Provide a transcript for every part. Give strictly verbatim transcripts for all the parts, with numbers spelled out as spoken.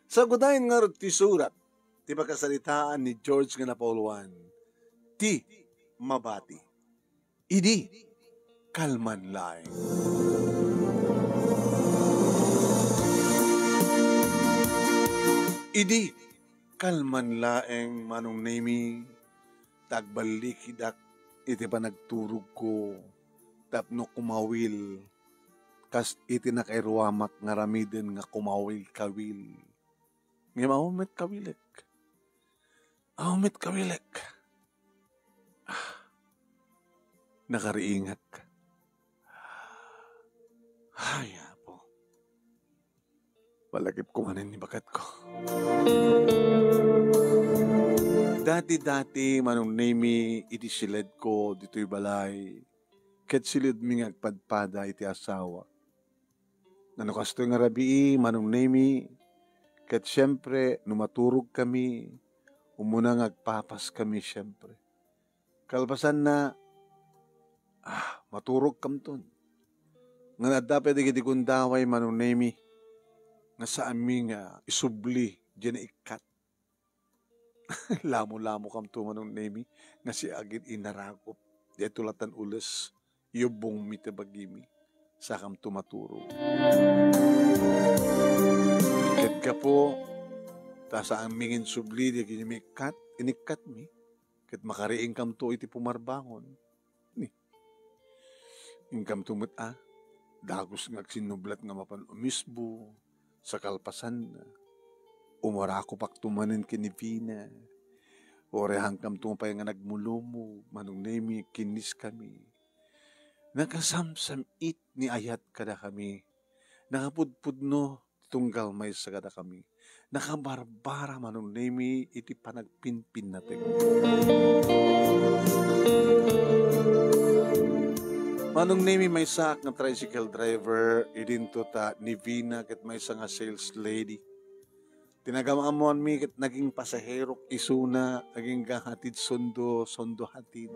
Sagudayen ngarud ti surat ti pakasaritaan ni George nga napauluan, ti mabati. Idi kalman laeng. Idi kalman laeng, Manong Nemi, ta agballikidak iti panagturogko tapno kumawil kas iti nakairuamak nga aramiden nga kumawil-kawil. Ngem awan met kawilek. Awan met kawilek. Ah, nakariingak. Ay, Apo. Palagipko manen ni baketko. Dati-dati, Manong Nemi, idi siledko ditoy balay, ket siledmi nga agpadpada iti asawa. Nano kastoy nga rabii, Manong Nemi, ket siempre, no maturogkami, umuna nga agpapaskami, siempre. Kalpasanna, ah, maturogkamton. Ngem adda pay dagiti gundaway, Manong Nemi, nga saanmi nga isubli diay naikkat. Lamo-lamokamto, Manong Nemi, nga siak iti inarakup. Daytoy lattan ules, yubbongmi ti bagimi. Sakamto maturog. Ket gapu ta saanmi nga insubli dagiti maikkat, inikkatmi, ket makariingkamto iti pumarbangon. Ni, inkamto met a, dagus nga agsinnublat nga mapan umisbo, sa kalpasanna. Umarakupakto manen ken ni Vina. Uray haankamto pay nga nagmulumog, Manong Nemi, kinniskami. Nakasamsam-it ni ayat kadakami. Nakapudpudno ti tunggal maysa kadakami. Nakabarbara, Manong Nemi, iti panagpinpinnateng. Manong Nemi, maysaak nga tricycle driver, idinto ta ni Vina ket maysa nga sales lady. Ti nagam-ammoanmi ket naging pasaherok isuna, agingga hatid sundo, sundo hatid.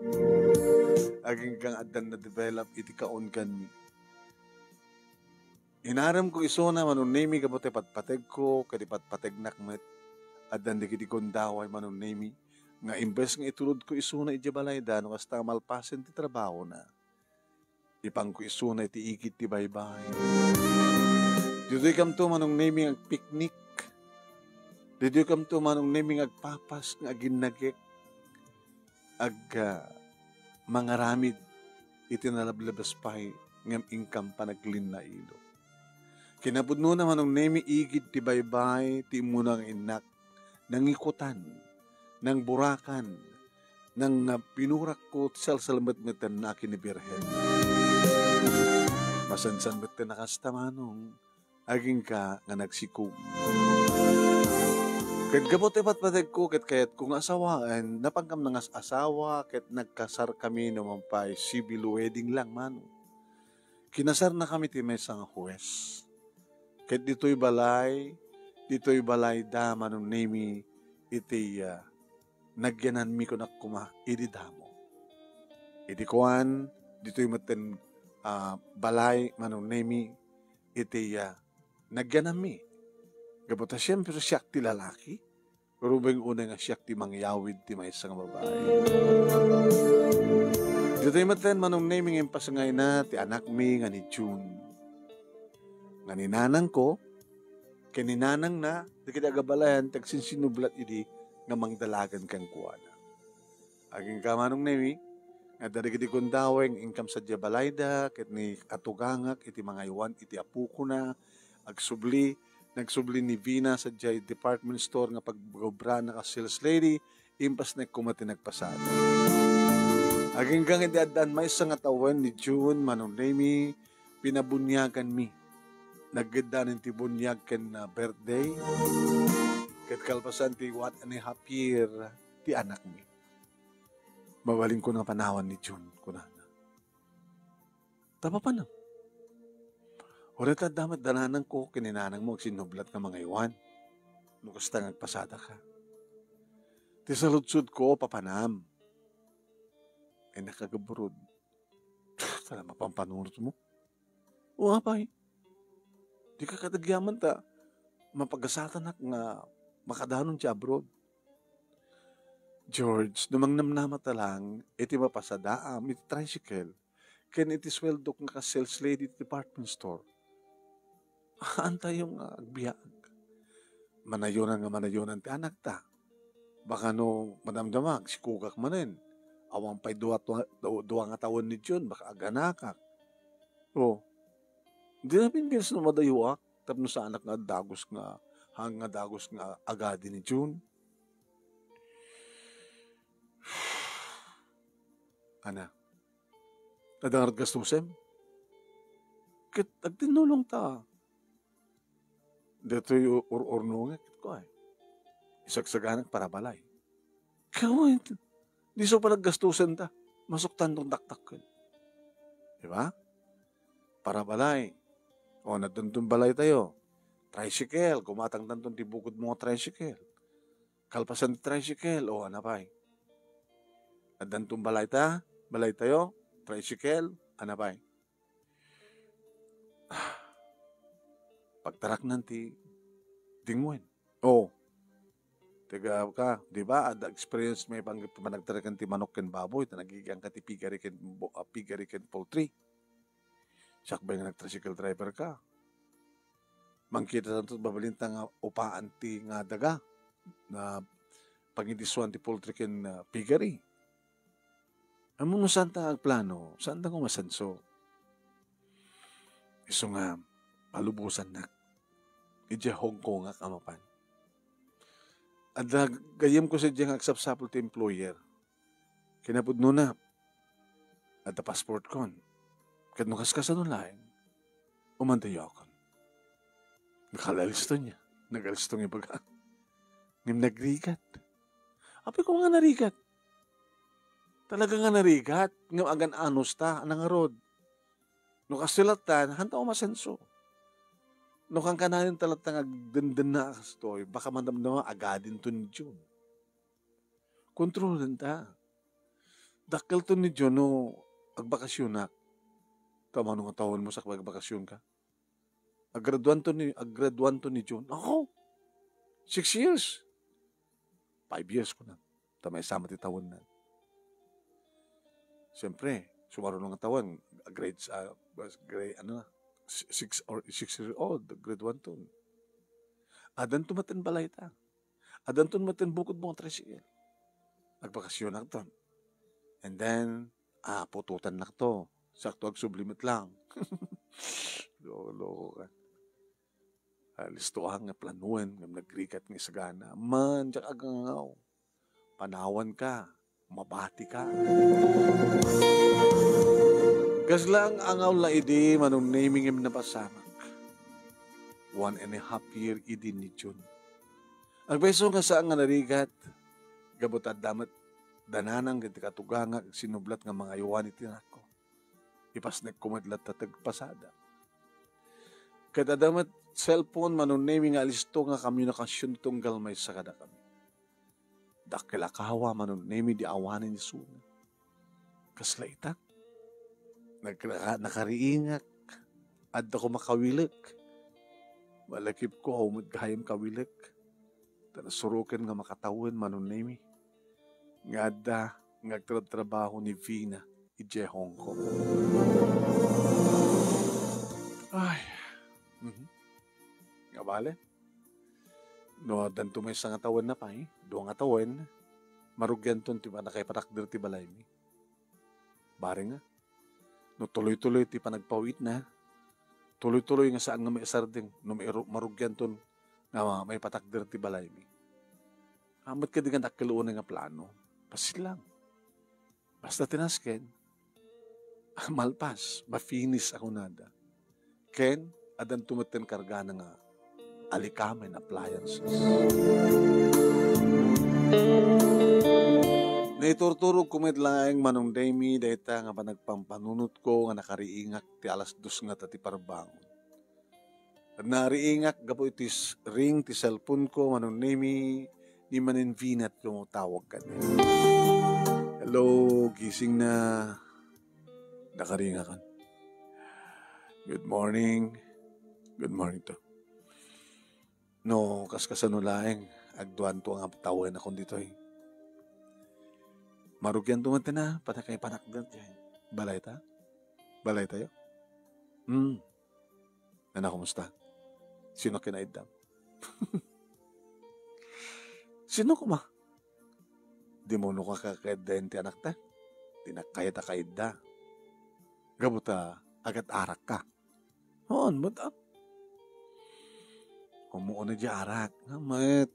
Agingga addan na-develop iti kaungganmi. Inaremko isuna, Manong Nemi, gapu ti patpategko, ket ipatpategnak met. Addan dagiti gundaway, Manong Nemi, nga imbes nga itulodko isuna idiay balayda, no kasta, malpasen ti trabahona, ipanko isuna iti igid ti baybay. Ditoykamto, Manong Nemi, nga agpiknik. Ditoykamto, Manong Nemi, nga agpapas, nga aginnagek. Ag-, ah, mangaramid iti nalablabas pay ngem inkam panaglinnailo. Kinapudnona, Manong Nemi, igid ti baybay ti immuna nga innak, nangikutan, nangburakan, nang, ah, pinurakko ti salsalmetmetenna a kinibirhen. Masansan met ti nakasta, Manong. Agingga nga nagsikog. Ket gapu ti patpategko ket kayatko nga asawaen, napankam nga as-asawa ket nagkasarkami no man pay civil wedding lang, Manong. Kinasarnakami ti maysa nga huwes. Ket ditoy balay, ditoy balayda, Manong Nemi, iti, ah, nagyananmi, kunak koma, idi damo. Idi kuan, ditoy metten, ah, balay, Manong Nemi, iti, ah, nagyananmi. Gapu ta siempre siak ti lalaki, rubeng unay nga siak ti mangyawid ti maysa nga babai. Ditoy metten, Manong Nemi, nga impasangayna ti anakmi nga ni June. Nga ni nanangko, ken ni nanangna, dagiti agabalayan ti agsinsinublat idi nga mangdalagan kenkuana. Agingga, Manong Nemi, nga adda dagiti gundaway nga inkam sadiay balayda, ket ni atugangak iti mangaywan iti apokona, agsubli, nagsubli ni Vina sadiay department store nga paggobrana kas sales lady, impasnek koma ti nagpasada. Agingga nga idi addaan maysa nga tawen ni June, Manong Nemi, pinabuniaganmi. Nagdeddanen ti buniag ken, ah, birthday. Ket kalpasan ti one and a half year ti anakmi. Mabalinko nga panawan ni June, kunana. Ta papanam? Uray ta adda met da nanangko ken ni nanangmo agsinnublat nga mangaywan. No kasta nga agpasadaka. Ti saludsodko, papanam? Ay, nakagabrod. Tala, mapanpanunotmo. O, apay, dika kadagyaman ta mapagasatanak nga makadanon ti abroad. George, no mangnamnamata lang iti mapasadaam iti tricycle ken iti sueldok nga kas sales lady iti department store, haantayo nga agbiag. Manayonan nga manayonan ti anakta. Baka no madamdama, agsikugak manen. Awan pay dua, dua, dua nga tawen ni June, baka aganakak. O, di na pinggils no madayoak, tapno saanak nga dagus nga, haan nga dagus nga agadi ni June. Ana, adda nga gastusem? Ket agtinnulongta. Daytoy ur-, urnongek, ket kuay, isagsaganak para balay. Kawen, diso pay naggastusenta. Masuktanton dakdakkel. Di ba? Para balay. O, addanton balaytayo. Tricycle, gumatangtanton ti bukodmo nga tricycle. Kalpasan ti tricycle, o, ana pay. Addanton balayta, balaytayo, tricycle, ana pay. Pagtaraknan ti dingwen. O, taga ka, di ba? Adda experience may pang-, panagtarakan ti manok ken baboy, ta nagigian ka ti piggery ken bo-, ah, piggery ken poultry. Siak pay nga nag-tricycle driver ka. Mangkita tanto babalinta nga upaan ti nga daga, nga pangidisuan ti poultry ken, ah, piggery. Ammom no saanta nga agplano, saanta nga umasenso. Isu nga, palubosannak. Idiay Hong Kongak a mapan. Adda gayyemko sadiay nga agsapsapul ti employer. Kinapudnona, adda passportkon. Ket no kaskasano laeng, umandayokon. Nakalisto niya. Nagalisto nga ibaga. Ngem nagrigat. Apay ko nga narigat. Talaga nga narigat. Ngem agan-anos ta, nangarod. No kastoy latta, haanta umasenso. No kankanayon ta latta nga agdendenna a kastoy, baka madamdama agadinto ni June. Kontrolen ta. Dakkelto ni June no agbakasionak. Ta mano nga tawenmo sa agbakasion ka? Aggraduanto ni, aggraduanto ni June. Ako? Six years? Five years ko na. Ta maysa met ti tawenna. Siyempre, sumaruno nga tawen, grades, ah, grade, ano na, si-, six or six years old, grade one to. Addanto met ti balayta. Addanto met ti bukodmo nga tricycle. Agbakasionakton. And then, ah, putotannakto. Sakto agsubli met lang. Loko-loko ka. Alistoak nga planoen, ngem nagrigat nga isagana. Man, diak agangaw. Panawanka. Mabatika. Kasla nga angaw la idi, Manong Nemy, ngem napasamak. One and a half year idi ni June. Agpayso nga saan nga narigat, gapu ta adda met dananang iti katugangak, sinublat nga mangaywan iti anakko. Ipasnek ko met latta ti agpasada. Ket adda met cellphone, Manong Nemy, nga alisto nga komunikasion tunggal maysa kadakami. Dakkel a kawa, Manong Nemy, di awanen isuna. Kasla ita. Nagka-, nakariingak. Adda ko makawilek. Malakip ko, aw met gayam kawilek. Ta nasuroken nga makatawen, Manong Nemy. Nga adda, nga agtrabtrabaho ni Vina idiay Hong Kong. Ay. Mhm. Nga bale? No, addanto maysa nga tawenna pay, dua nga tawen, marugianton ti panakaipatakder ti balaymi. Bareng, no tuloy-tuloy ti panagpawitna, tuloy-tuloy nga saan nga maisardeng, no mairu-, marugianton nga ma-, maipatakder ti balaymi. Amet kadi nga dakkel unay nga plano, pasillang. Basta ti nasken, malpas, mafinis a kunada. Ken, addanto met ti kargana nga alikamen, appliances. Naiturturogko met laeng, Manong Demi, dayta nga panagpampanunotko nga nakariingak ti alas dos ngata ti parbangon. Nariingak gapu iti s-, ring ti cellphone ko, Manong Nemi, ni Manen Vina ti tumatawag kaniak. Hello, gising na. Nakaringakan. Good morning. Good morning to. No, kas kasano laeng, agduanto nga tawenakon ditoy. Marugianto met ti na, pati kay panakdot, eh. Balayta? Balaytayo? Hmm. Nana, kumusta? Sino kinaiddam? Sino koma? Di mo no kakakaiddaen ti anakta? Di nakayat a kaidda. Gapu ta agat arak ka. Haan, met a. Umuuna di arak. Nga met.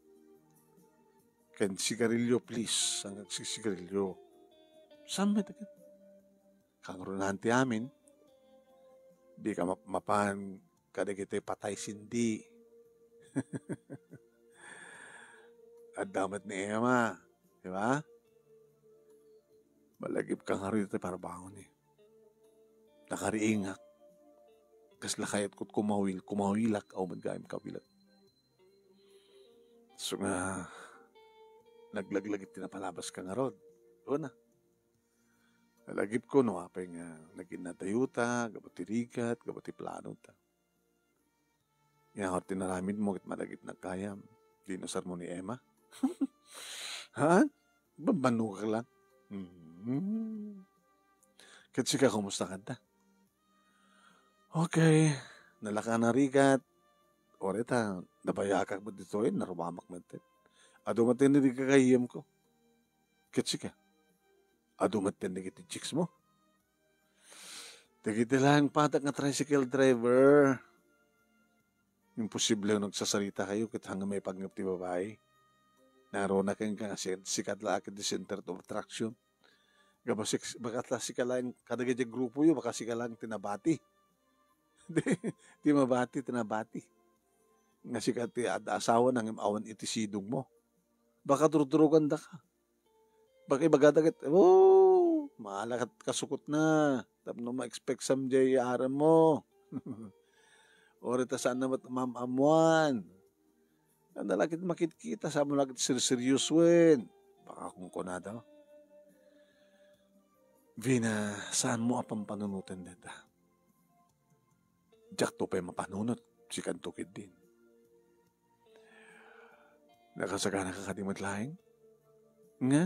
Ken sigarilyo, please. Ang agsisigarilyo. Saan met agad? Kangrunan ti amin. Di ka map-, mapan kadagiti patay sindi. Adda met ni Emma, di ba? Malagip ka nga rito, parbangon eh. Nakariingak. Kasla kayat ko't kumawil, kumawilak, aw man gayam kawilak. So nga, naglaglagip ti napalabas ka ngarud. Una, nalagip ko no apay nga naging nadayuta, gapu ti rigat, gapu ti plano ta. Inawat ti naramid mo ket madagit nagkayam. Dinusar mo ni Emma? Ha? Babbanogak lang. Mm. Ket sika, kumusta kanta? Okay. Nalaka narigat. Orita, nabayakak met ditoy, narumamak met. Adu met ti nagkakayem ko. Ket sika? Adu met ti nagiti chicks mo? Dagiti laeng padak nga tricycle driver. Imposible nga nagsasarita kayo ket hanggang may pagngep ti babae. Naruna ken ka nga si-, sikat la akin ti center of attraction. Gabasik, baka ta sika lang kadagiti grupo yo, baka sika lang tinabati. Di, di mabati, tinabati. Nga sika ti ad-, asawa nang awan iti sidong mo. Baka turturugan da ka. Baka ibagada ket, "Oh, maala kat kasukot na. Tapno ma-expect sam jay aram mo." Ori ta saan na met maam-ammuan. Anda lakit makitkita, saan mo lakit serseryosoen. Baka kung kunada. Vina, saan mo a pampanunoten deta? Diak to pay mapanunot, sikanto ketdin. Nakasagana ka kadi met laeng? Nga?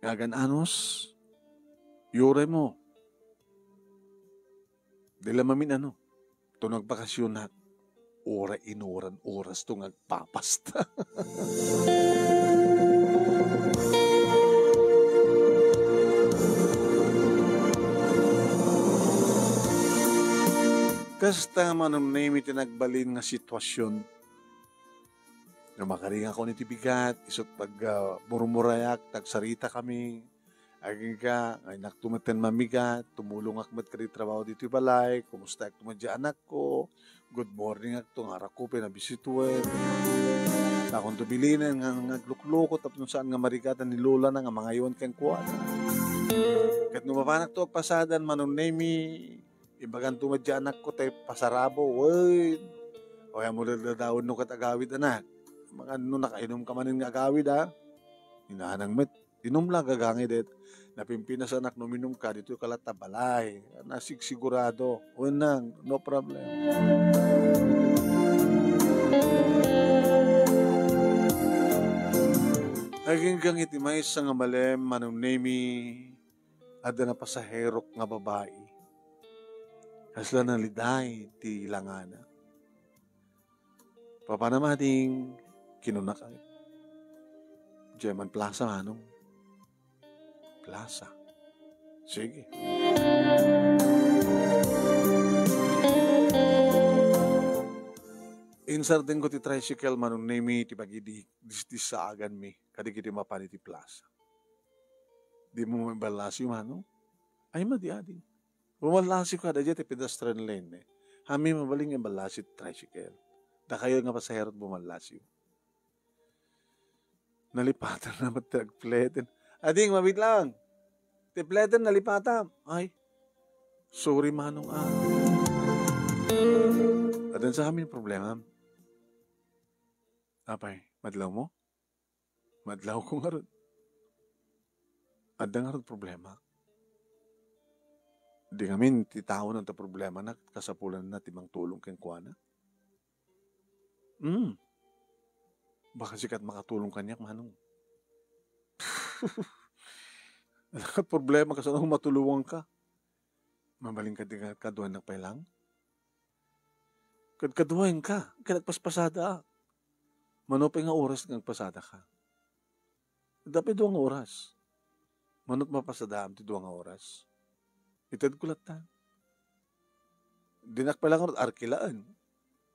Nga agan-anos? Yuray mo. Di la mamin-ano. To nagbakasionak, uray inuran oras to nga agpapasta. Kasta, Manong Nemi, ti nagbalin nga sitwasion. No makaringakon iti bigat, isut' pag, ah, murmurayak, tagsarita kami, agingga, nga innak tumeten mamigat, tumulongak met kadi trabaho ditoy balay, kumustaak tumeddi anakko, good morning akto, nga arakko pay nabisituen. Takonto bilinen nga, nga aglukloko, tapno saan nga marigatan ni Lola na nga mangayon kenkuana. Ket no mapanak to agpasadan, Manong Nemi, ibagan to met di anakko tay pasarabo, wen. O, ya mo dadadawen no ket agawid, anak. Makanno nakainom ka manen nga agawid, a? Inanang met, inom la gagangay det. Napimpinasanak no minum ka, ditoy ka latta balay. Nasigsigurado. Wen nang, no problem. Aginggang iti maysa nga malem, Manong Nemi, adda napasaherok nga babai. Kasla naliday ti langana. Papanam ading kinunak, "Diay man plasa, Manong." "Plasa? Sige." Insardenko ti tricycle, Manong Nemi, ti pagidi-, dis-, disdisaaganmi kadagiti mapan iti plasa. "Di mo maballasiw, Manong?" "Ay, madi, ading." Bumallasiw kada diay ti pedestrian lane, eh. Amin mabalin nga iballasiw ti tricycle. Dakayo nga pasahero ti bumallasiw. Nalipatan na met ti agpleten. "Ading, mabit lang. Ti pleten nalipatam." "Ay, sorry, Manong, ah." Adan sa amin problema. "Apay, madlaw mo?" "Madlawko ngarud. Adda ngarud problema. Di ngamin ti tao no adda problema na, kasapulanna ti mangtulong kenkuana." Hmm. Baka sika ti makatulong kaniak, Manong. Adda ket problema, kasano matulonganka? Mabalin kadi nga kaduaennak pay lang? Kad-, kaduaenka, ket agpaspasadaak. Mano pay nga oras nga agpasadaka? Adda pay dua nga oras. Mano ti mapasadaam ti dua nga oras? Itedko latta. Dinak pay la ngarud arkilaen.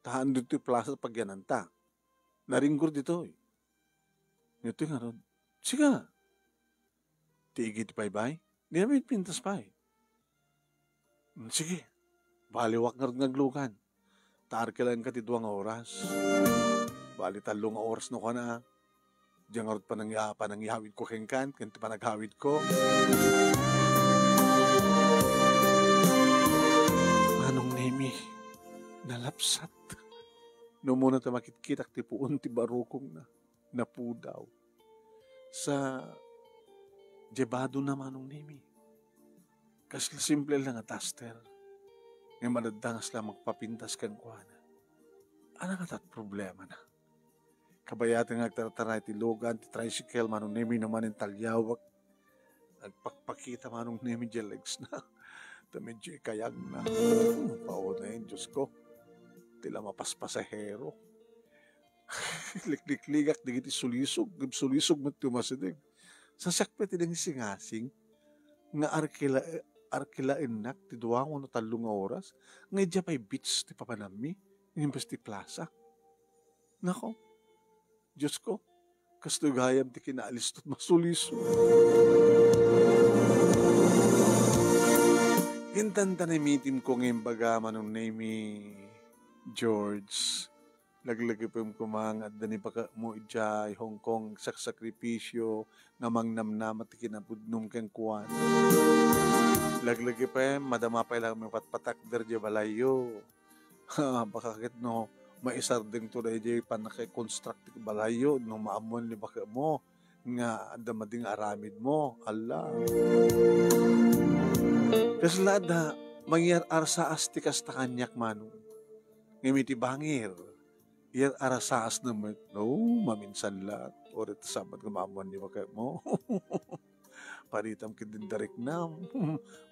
Ta haan ditoy plaza pagyananta. Naringgor ditoy. Ditoy ngarud. Siga. Ti igi ti baybay? Di na pintas pay. Hmm, sige. Baliwak ngarud nga aglugan. Ta arkilaenka ti dua nga oras. Bali, tallo nga oras no kana. Diay ngarud panangya-, panangyawidko kenkan, ken ti panaghawidko. Manong Nemi, nalapsat. No, mano ta makitkitak ti puon ti barukongna. Napudaw. Sa diay badona, Manong Nemi. Kas simple lang a duster. Ngem adda nga sla mangpapintas kenkuana. Ania ngata ti problemana? Kabayaten nga agtartaray ti lugan ti tricycle, Manong Nemi, no manen taliawek. Agpakpakita, Manong Nemi, diay legs na. Ta medyo ikayagna. Paunay, Diyos ko. Ti la mapaspasahero. Liklikligak dagiti sulisog, ngem sulisog met ti umasideg. Sa siak pay ti nangsingasing nga arkila-, arkilaennak ti dua wenno tallo nga oras, nga idiay pay beach ti papanammi, imbes ti plaza. Nako, Diyos ko, kastoy gayam ti kinaalistot masulisog. Intan ta namitimko nga imbaga, Manong Nemi, George, laglagipem koma nga adda ni baketmo idiay Hong Kong, agsakripisyo nga mangnamnama ti kinapudnom kenkuana. Laglagipem, madama pay la mapatpatakder diay balayyo. Ha, baka ket no, maisardengto daydiay pannakakonstruct ti balayyo no maammoan ni baketmo nga adda madi nga aramidmo. Alla. Kasla adda mangyar-arsaas ti kasta kaniak, Manong. Ngem iti bangir, yar-arasaasna met. No, maminsan la. Uray ta saan met nga maammoan ni baketmo. Paritam ket din dariknam.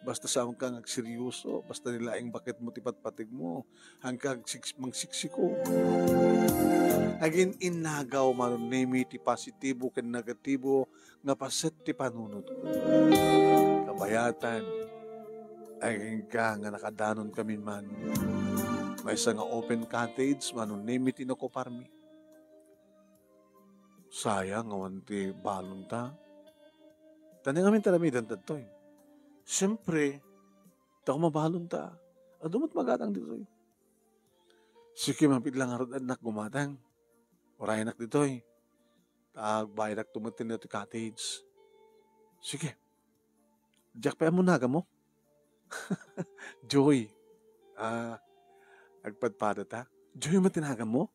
Basta saanka nga agseryoso, basta ni laeng baketmo ti patpategmo. Haanka agsiks-, mangsiksiko. Agin-innagaw, Manong Nemi, ti positibo ken negatibo nga paset ti panunotko. Kabayatan, agingga nga nakadanon kami man. Maysa nga open cottage, Manong Nemi, ti naokuparmi. Sayang, awan ti balonta. Ta ania ngamin ti aramidenta ditoy? Siempre, ta koma balonta. Adu met magatang ditoy. Sige, mabiit la ngarud, annak, gumatang. Urayenak ditoy. Ta agbayadakto met ti cottage. Sige. Diak pay ammo naganmo? Joy. Ah, agpadpadata. Joy met ti naganmo?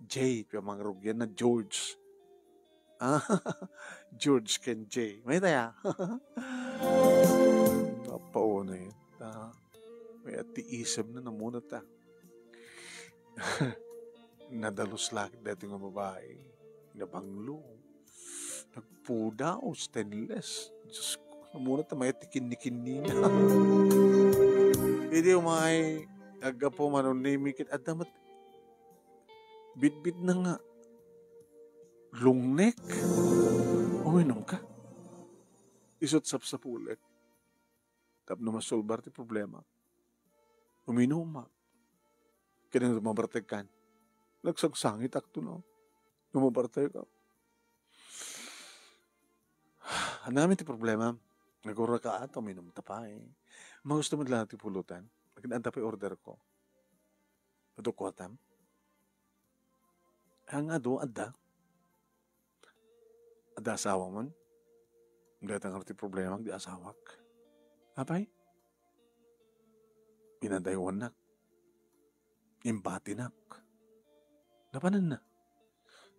J, ti mangrugianna, George. Ah, George ken J. Mayta aya? Papaunay ta. May atiisem na namuna ta. Nadalus la ket daytoy nga babai. Nabanglo. Nagpudaw, stainless. Diyos ko, namuna ta mayat ti kinni-kinnina. Idi umay, aggapu, Manong Nemi, ket adda met bitbitna nga lungnek. Uminom ka. Isu't sapsapulek. Tapno masolbar ti problema. Uminom, ma. Ket no mabartekkan, nagsangsangitakto, no? No mabartek ka. Ania ngamin ti problema? Nagurra ka, ato, uminom ta pay. Magusto met la ti pulutan. Akin adda pay order ko. Adu kuartam? Ang adu, adda. Adda asawam? Dayta ngarud ti problemak, di asawak. Apay? Pinadaywannak. Imbatinak. Napananna.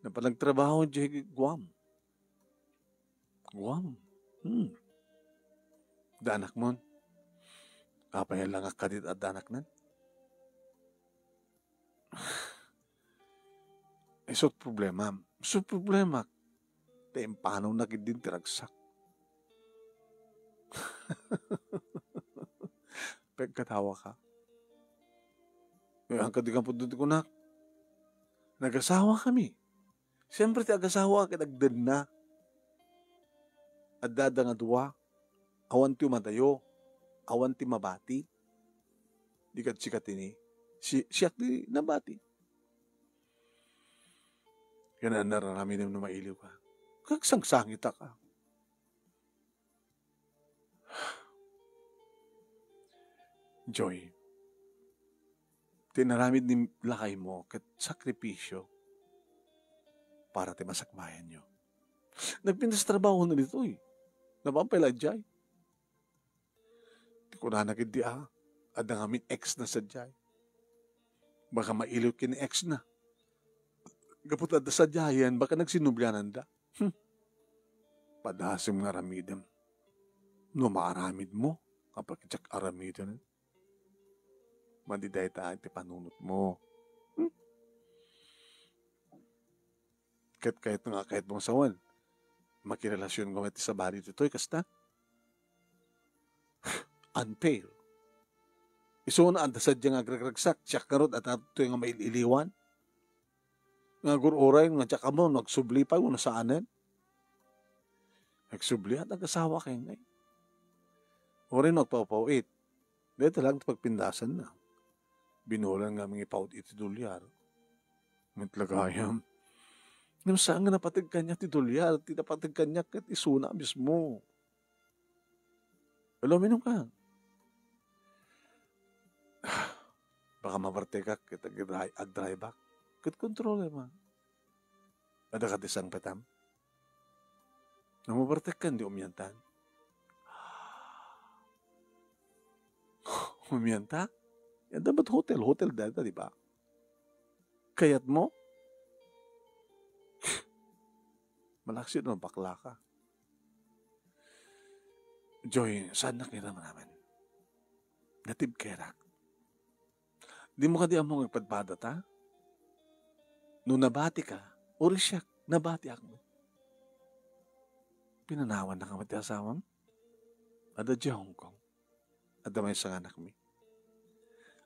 Napan nagtrabaho diay Guam. Guam? Hmm. Adda anakmon? Apay, langak kadi adda anaknan? Isu ti problemam. Isu ti problemak. Ta impanawnak idi ti ragsak. Pagkatawaka. Ngayon, kadi ka pudno ti kunak. Nagasawa kami. Siyempre, ti agasawa ket agdenna. Adda da nga dua. Awan ti umadayo. Awan ti mabati. Di kad sika tini. Si, siak ti nabati. Kaya na nararamidem no mailiw ka. Kagsangsangitak a. Joy, ti inaramid ni lakaymo ket sakripisio para ti masakbayanyo. Nagpintas trabaho na ditoy. Napampay la jay. Ti kunana ketdi a, adda ngamin ex na sadiay. Baka mailiw ken ni ex na. Gapu ta adda sadiayen, baka nagsinubliananda. Hmm. Padasem nga aramidem. No maaramidmo, apay ket diak aramiden. Madi dayta ti panunotmo. Hmm? Ket kayat nga, kayatmo nga sawen, makirelasionka met ti sabali ditoy, kasta? Unfair. Isuna, adda sadiay nga agragragsak, siak ngarud, adda toy nga mail-iliwan. Nga agur-uray, nga diak ammo, nagsubli pay, wenno saanen. Nagsubli, at nagasawa kay ngay. Uray no agpaw-it. Dayta lang ti pagpindasanna. Binulan nga mangipaw-it iti dolyar. Met la gayam. Ngem saan nga napateg kaniak ti dolyar, ti napateg kaniak ket isuna mismo. Hello, uminom ka. Baka mabartekak ket agdri-, agdriveak. Ket kontrolem a. Adda kadi sangpetam? No mabartekkan, di umiantan. Umianta? Yan dapat hotel, hotel dayta, di ba? Kayatmo? Malaksid no bakla ka. Joy, saannak nga iramraman? Natibkerak. Dimo kadi ammo nga agpadpadata? No nabatika, uray siak, nabatiak met. Pinanawannaka met ti asawam? Adda diay Hong Kong. Adda maysa nga anakmi.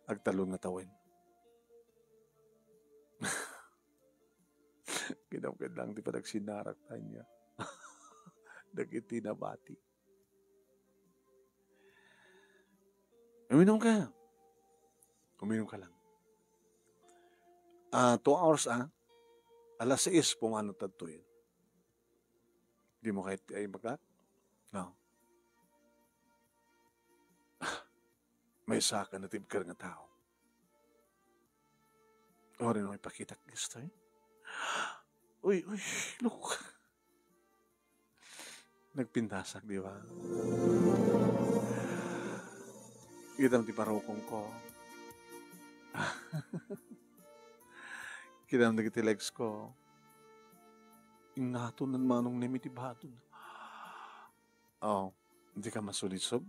Agtallo nga tawen. Kinapkit lang ti panagsinarak, ania. Dagiti nabati. Uminom ka. Uminom ka lang. Ah, two hours, ah. Alas sais, pumano tadtoy. Dimo kayat ti ay bakla? No. Maysa ka natibker nga tao. Uray no ipakitak, gusto, eh? Uy, uy, look. Nagpintasak, di ba? Kitam ti parukong ko. Kitam dagiti legs ko. Ingaton nan manong nemi ti baton. Oh, di ka masulisog?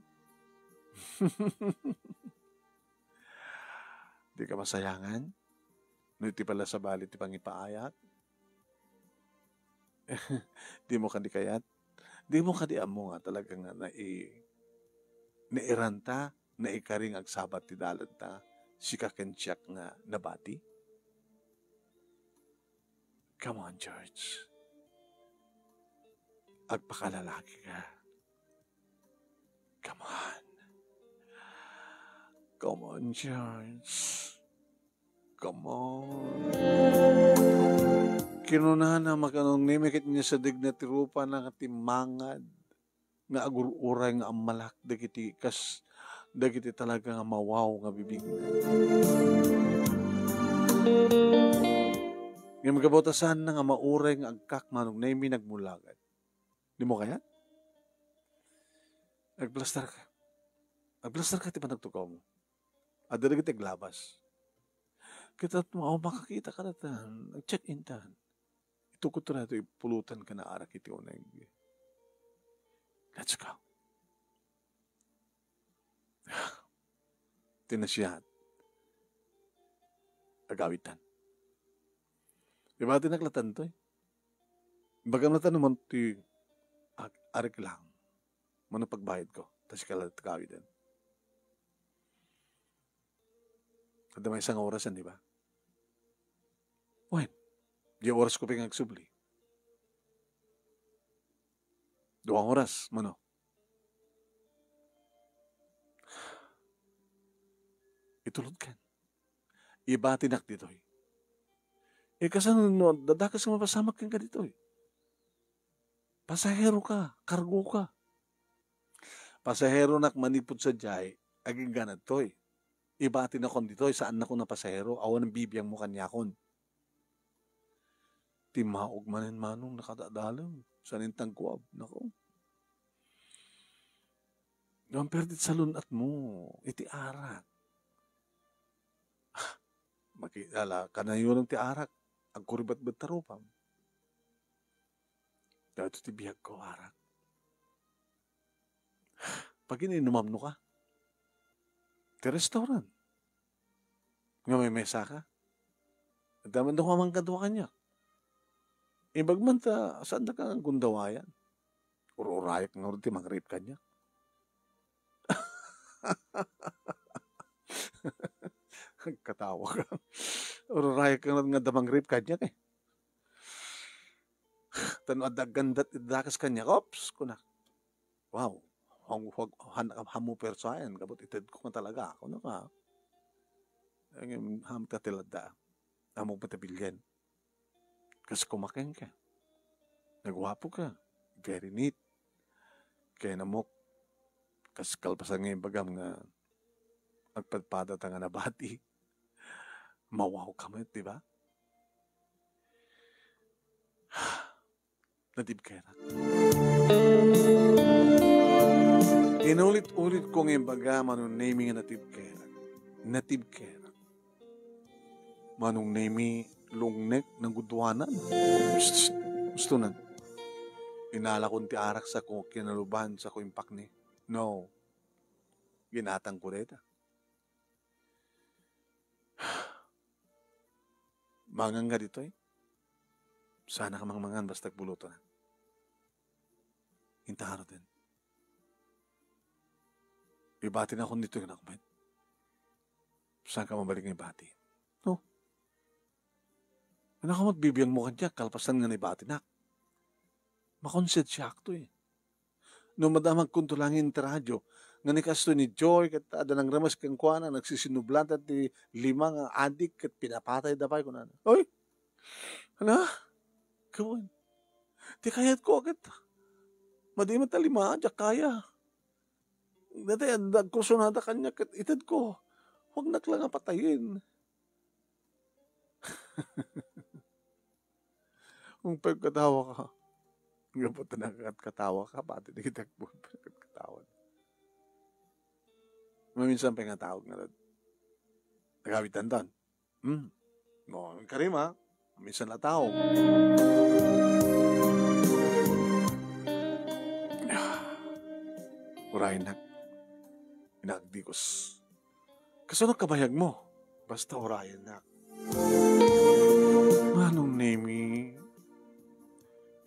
Di ka masayangan? No iti pala sabali ti pangipaayat? Dimo kadi kayat? Dimo kadi ammo nga talaga nga nai-, nairanta, naikari nga agsabat ti dalanta, sika ken siak nga nabati? Come on, George. Agpakalalaki ka. Come on. Come on, George. Come on. Kinunana, makanong nimi ket nia sa digna ti rupana nga timmangad nga agur-uray nga ammalak dagiti kas-, dagiti talaga nga mawaw nga bibig. Ngem gapu ta saanna nga mauray nga agkak manong nemi nagmulagad. Dimo kayat? Agplastar ka. Agplastar ka ti panagtugawmo. Adda dagiti aglabas. Ket no awan makakita ka datan, nag-check-in tan. Itukod ta daytoy pulutan ken naarak iti uneg. Let's go. Ti nasayaat. Agawitan. Ibatinak latta ditoy. Ibagam latta no mano ti ag-, areklam. Mano pagbayadko. Ta sika latta ti kawiden. Adda maysa nga orasen, di ba? Wen, di orasko pay nga agsubli. Dua nga oras, mano? Itulodkan. Ibatinak ditoy. E, kasano no, dadakes nga mapasamak kenka ditoy? Pasahero ka, kargo ka. Pasaheronak manipud sadiay, agingga ditoy. Ibatinakon ditoy, saannakon a pasahero, awan bibiangmo kaniakon. Timmaog manen, Manong, nakadadalem. Saan intang kuab? Nako. Ngem perdi ti salun-atmo iti arak. Maki-, ala, kanayon ti arak. Agkuribatbet ta rupam. Daytoy ti biagko, arak. Pagin-inumamno ka. Ti restaurant. Nga may mesa ka. Adda man daw man kadua kaniak. Ibagam ta, saan da ka nga gundawayan? Ur-urayak nga ti mangrip kaniak. Katawa ka. Ur-urayak nga adda mangrip kaniak, eh. Tano adda aggandat iti dakes kaniak. Ops, kuna. Wow. Hang-, hag-, han-, hammo persayan, gabut itedko nga talaga. Kuna ka. Ngem, ham ta ti ladda. Ammo patabilyan. Kas kumaken ka. Naguapo ka. Very neat. Kaya namok, kas kalpasan nga ibagam nga agpadpada ta nga nabati. Mawaw ka met, di ba? Natibkerak. Inulit-ulit ko nga ibaga, Manong Nemy, nga natibkerak. Natibkerak. Manong Nemy, lungnek, naguduanan. Psst, psst, ustonan. Inalakon ti arak sako kinaluban sako impakni. No. Ginatang ko dayta. Mangan nga ditoy. Sana ka mangmangan basta bulutonan. Inta ngaruden. Ibatinakon ditoy, anak met. Saan ka mabalik nga ibati? No? Anak met, bibiangmo kaniak, kalpasan nga naibatinak. Makonsensiak to, eh. No madamagkonto laeng iti radio, nga ni kastoy ni Joy, ket adda nangremes kenkuana, nagsisinublatan ti lima nga adik, ket pinapatayda pay, kunana. Oy! Ana? Kawan. Ti kayatko, ket madi met a lima, diak kaya. Dati, adda agkursunada kaniak, ket itedko. Huwagnak la nga patayen. Kung pagkatawa ka, gapu ta nakatkatawa ka, pati dagiti agpulpul ket katawa. Maminsan pay nga tawag nga, nagawid dandan. Hmm. No, karima, minsan la tawag. Uraynak, inagdikos. Kasano kabayagmo? Basta urayennak. Manong Nemy,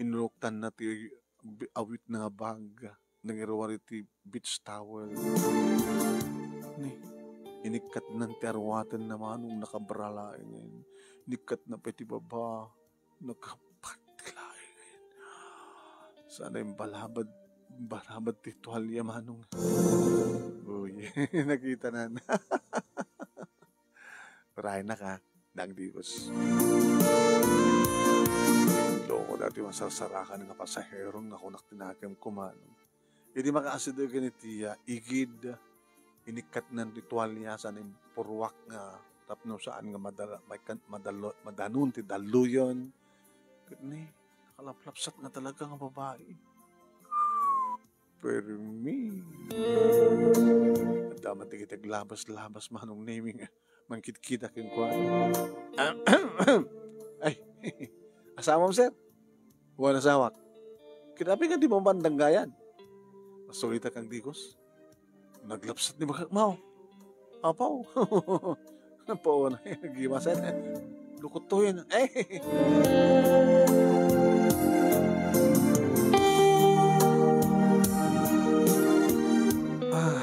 inuloktanna ti bi-, awit nga bag, nangiruar iti beach towel. Ni, inikkatnan ti aruatenna, Manong, nakabrala laengen. Inikkatna pay ti baba. Nakapatik laeng. Sana imbalabad, imbalabad ti tualya, Manong. Uy, nakitanan. Uraynak, a, nagdikos. Loko dati masarsarakan nga pasahero nga kunak ti nakemko, Manong. Idi makaasidegen iti, ah, igid, inikkatnan ti tualya, saan impurruak nga tapno saan nga madala-, maikan-, madalo-, madanon ti dalluyon. Ket ni, nakalaplapsat nga talaga nga babai. Permi. Adda man dagiti aglabas-labas, Manong Nemy, nga mangkitkita kenkuana. Ay, asawam, sir? Wen, asawak. Ket apay nga dimo man danggayan? Nasulitak agdikos. Naglapsat ni bakak, Maw. Apaw. Apaw, nagimasan. Lukot to yun. Eh! Ah,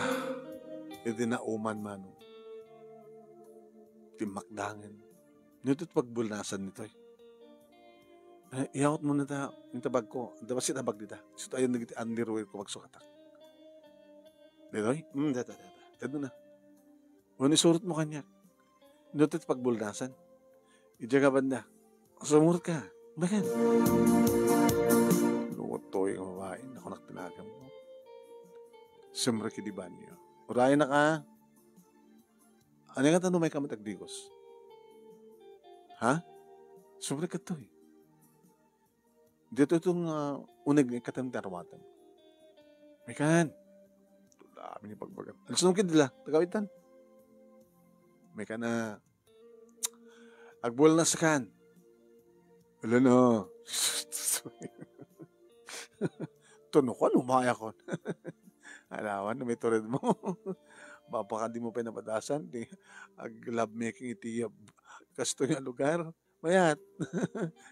idi nauman, Manong. Timmakdangen. Nito ti pagbulnasan nitoy. Eh, iyawat mo na ta, yung tabag ko. Anda ba si tabag dita? Sito ayon nagiti underwear ko pagsukatak. Ditoy? Hmm, data, data. Tadno na. Wani surot mo kanya. Nito ti pagbulnasan. Ija ka banda. Sumurot ka. Bagan. Lukot to yung babae. Ako naktinagam mo. Sumra ki di banyo. Urayan na ka. Ano nga tanong may kamat agdigos? Ha? Sumra ka to eh. Dito itong uh, unig ni katang darwatan. May kan. Dami ni pagbagan. Ang sunong kidla. Tagawitan. May ka na. Agbulnas kan. Wala na. Tuno ko, lumaya ko. Alawan, may turid mo. Bapaka di mo pinapadasan. Di, ag lovemaking iti yab. Kasto nga lugar. Mayat.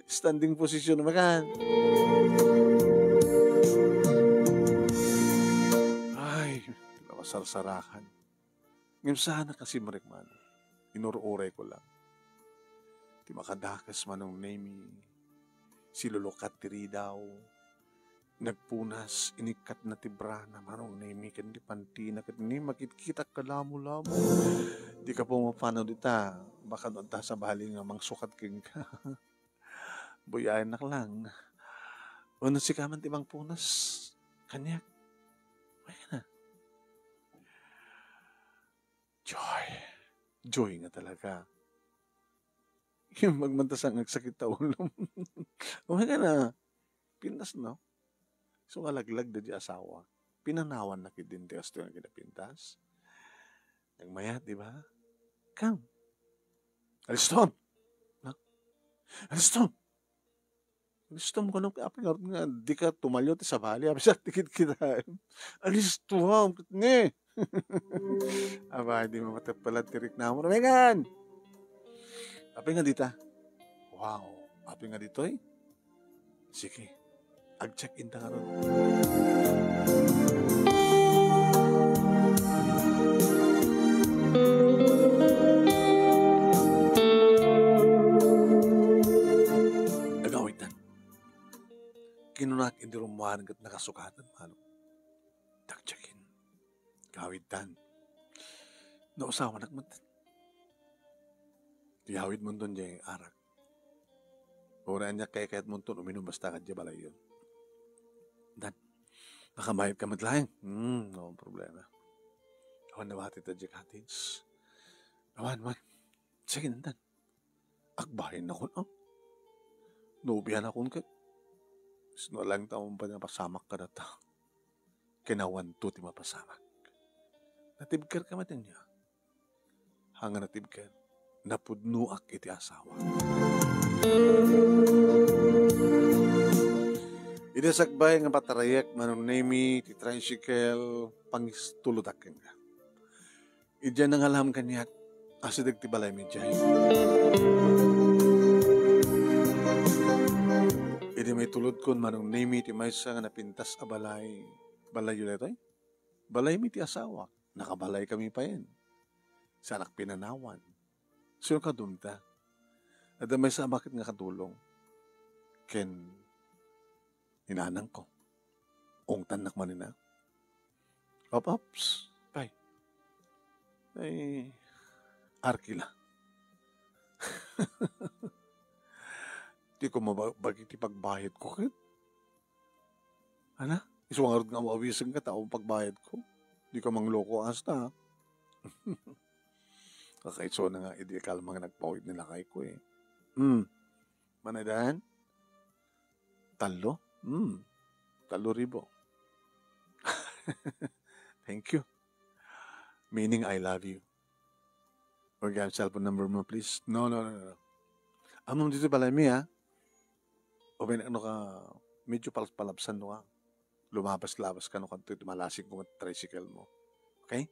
Standing position naman kan. Ay, nakasarsarakan. Ngem saan a kasi marikman, inur-uray ko lang. Ti makadakas Manong Nemi, silulukat ti ridaw, nagpunas, inikkat na ti brana Manong Nemi, ken di pantina, ket ni makitkitak ka lamo-lamo. Di ka pumapano dita, baka no adda sabali nga mangsukat kenka. Buyaennak lang. Wenno sika man ti mangpunas. Kaniak. Ay na. Joy. Joy nga talaga. Yung magmantasang agsakit ta ulo. Umay ka na. Pintas, no? So, kalaglag da di asawa. Pinanawan na kid din ti kastoy nga kinapintas. Nagmayat, di ba? Come. Aliston! Na? Aliston! Aliston ko nung apay nga, nga di ka tumalyo ti sabali. Apay sa tikit kita. Alisto ha, ungkit ni. Aba, di mo matapalad ti reklamo. Megan! Apay nga dita? Wow. Apay nga ditoy? Sige. Ag-check-in ta ngarud. Agawitan. Kinunak iti rummuar ket nakasukatan, Manong. Ag-check-in. Gawitan. Nausawanak met. Yawid mo ton jay arak. Uray aniak kaykayat mo ton uminum basta kadya balayyo. Dan, nakabayad ka met laeng. Hmm, no problema. Awan na ba ti tajay cottage? Awan, man. Sige, nandan. Agbayan na kun, ah. Nobian akon ket. Sino lang taon pa napasamak ka data. Kinawan to ti mapasamak. Natibker ka met ania? Hanga natibker, napudnoak iti asawa. Idi sakbay nga patarayek Manong Nemi ti tricycle, pangistulodak kenka. Idiay nangalam kaniak, asideg ti balay mi idiay. Idi maitulodkon Manong Nemi ti maysa nga napintas a balay, balayyo daytoy? Balay mi ti asawa, nakabalay kami payen. Sanak pinanawan. Sino kadumta? Adda maysa a bakit nga katulong. Ken inanangko. Ungtannak manina. Op, ops. Pay. Ay, arkila. Di ko mabagi ti pagbayad ko ket. Ana? Isu ngarud nga mawiseng ka tao pagbayad ko. Di ka mangloko asta, ha? Kakaisuna nga idi kalma nga nagpawid ni lakay ko, eh. Hmm. Manadan? Tallo? Hmm. Tallo ribo. Thank you. Meaning, I love you. Or yung cellphone number mo, please. No, no, no, no. Amom dito balay mi, ha? O ben, ano ka, medyo pal-, palabsan no ka. Lumabas-labas ka no ka, ito, malasing ko nga tricycle mo. Okay?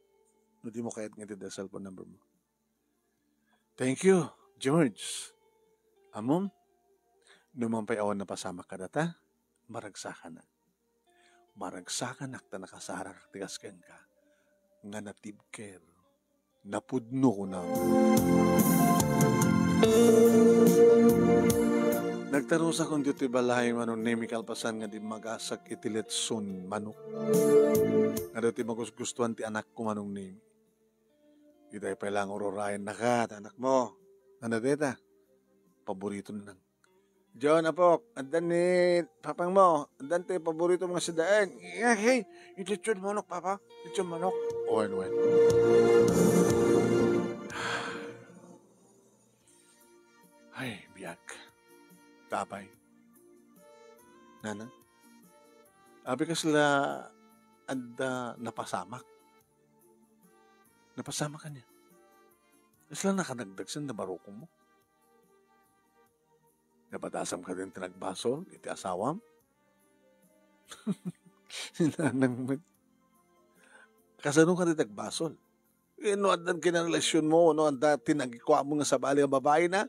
No, di mo kayat nga iti cellphone number mo. Thank you, George. Ammom, no man pay awan napasamak kadata, maragsakanak. Maragsakanak ta nakasarakak ti kas kenka, nga natibker, napudno, kunam. Nagtarusakon ditoy balay, Manong Nemi, kalpasan nga dimmagasak iti letson manok. Nga ditoy magusgustuan ti anakko, Manong Nemi. Itay pay lang ururayan naka, ti anakmo. Ano deta? Paborito na lang. John, apok, addan ni papangmo, addan ti paborito mo nga sadaen. Eh, hey, yung lechon manok, papa. Lechon manok. Wen, wen. Ay, biag. Tapay. Nanang? Abi kasla adda napasamak. Napasamak kanian. Kasla nakanagdagsen da barukom mo. Napadasam ka din ti nagbasol iti asawam? Nanang met. Kasano ka din nagbasol? Eh, no addan kinarelasyonmo, no adda ti nagikuamo nga sabali nga babaina?